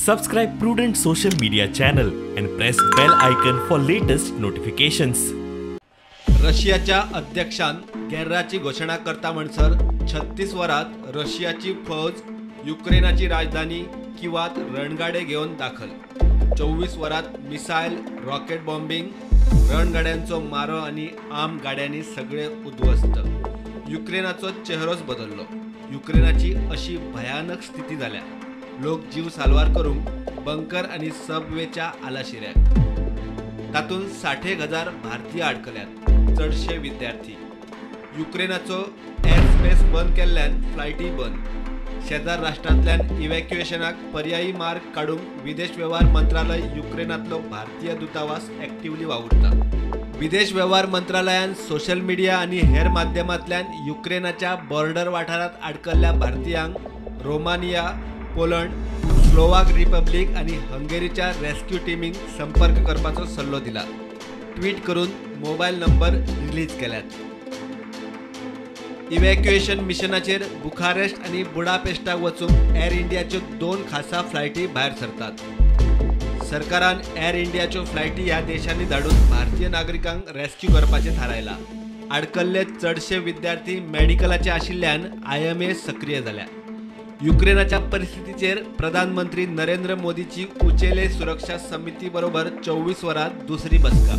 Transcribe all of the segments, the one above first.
Subscribe Prudent social media channel and press bell icon for latest notifications. रशियाच्या अध्यक्षान गेर्राची घोशणा करता म्हणसर 36 वरात रशियाची फौज युक्रेनाची राजधानी किवात रणगाडे घेवन दाखल. 24 वरात मिसायल, रॉकेट बॉम्बिंग, रणगाड्यांचो मारो आनी आर्म गाड्यांनी सगळे उद्ध्वस्त. युक्रेनाचो चेहरोच बदललो. युक्रेनाची अशी भयानक स्थिती जाल्या, लोक जीव साल्वार करूंक बंकर आनी सबवेच्या आलाशिऱ्याक. तातूंत 60,000 भारतीय आडकल्यात, चडशे विद्यार्थी. युक्रेनाचो एअरस्पेस बंद केल्ल्यान फ्लायटी बंद. शेजार राष्ट्रांतल्यान इव्हॅक्युएशनाक पर्यायी मार्ग काडूंक विदेश वेव्हार मंत्रालय युक्रेनांतलो भारतीय दूतावास एक्टिवली वावुरता. विदेश वेव्हार मंत्रालयान सोशल मिडिया आनी हेर माध्यमांतल्यान युक्रेनाच्या बॉर्डर वाठारांत आडकल्ल्या भारतीयांक रोमानिया, पोलंड, स्लोवाक रिपब्लिक आनी हंगेरीच्या रेस्क्यू टिमींक संपर्क करपाचो सल्लो दिला. ट्वीट करून मोबायल नंबर रिलीज केल्यात. इव्हॅक्युएशन मिशनाचेर बुखारेस्ट आनी बुडापेस्टाक वचूंक एअर इंडियाच्यो 2 खासा फ्लायटी भायर सरतात. सरकारान एअर इंडियाच्यो फ्लायटी ह्या देशांनी धाडून भारतीय नागरिकांक रेस्क्यू करपाचें थारायलां. आडकल्ले चडशे विद्यार्थी मेडिकलाचे आशिल्ल्यान IMA सक्रिय जाल्या. युक्रेनाच्या परिस्थितीचेर प्रधानमंत्री नरेंद्र मोदीची उचेले सुरक्षा समिती बरोबर 24 वरात दुसरी बसका.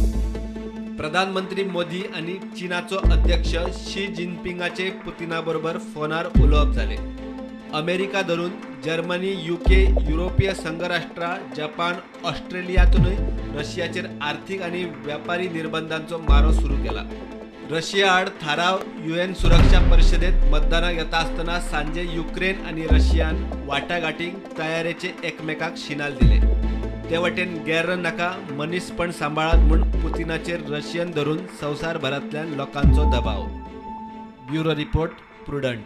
प्रधानमंत्री मोदी आनी चीनाचो अध्यक्ष शी जिनपिंगाचे पुतिना बरोबर फोनार उलोवप जालें. अमेरिका धरून जर्मनी, UK, युरोपीय संघराष्ट्रां, जपान, ऑस्ट्रेलियातूनय रशियाचेर आर्थिक आनी व्यापारी निर्बंधांचो मारो सुरू केला. रशिया आड थाराव UN सुरक्षा परिषदेत मतदानाक येता आसतना सांजे युक्रेन आनी रशियान वाटाघाटींक तयारेचे एकमेकाक शिनाल दिले. ते वटेन गेर्र नाका, मनीसपण सांबाळात म्हूण पुतिनाचेर रशियन धरून संवसारभरांतल्यान लोकांचो दबाव. Bureau report, Prudent.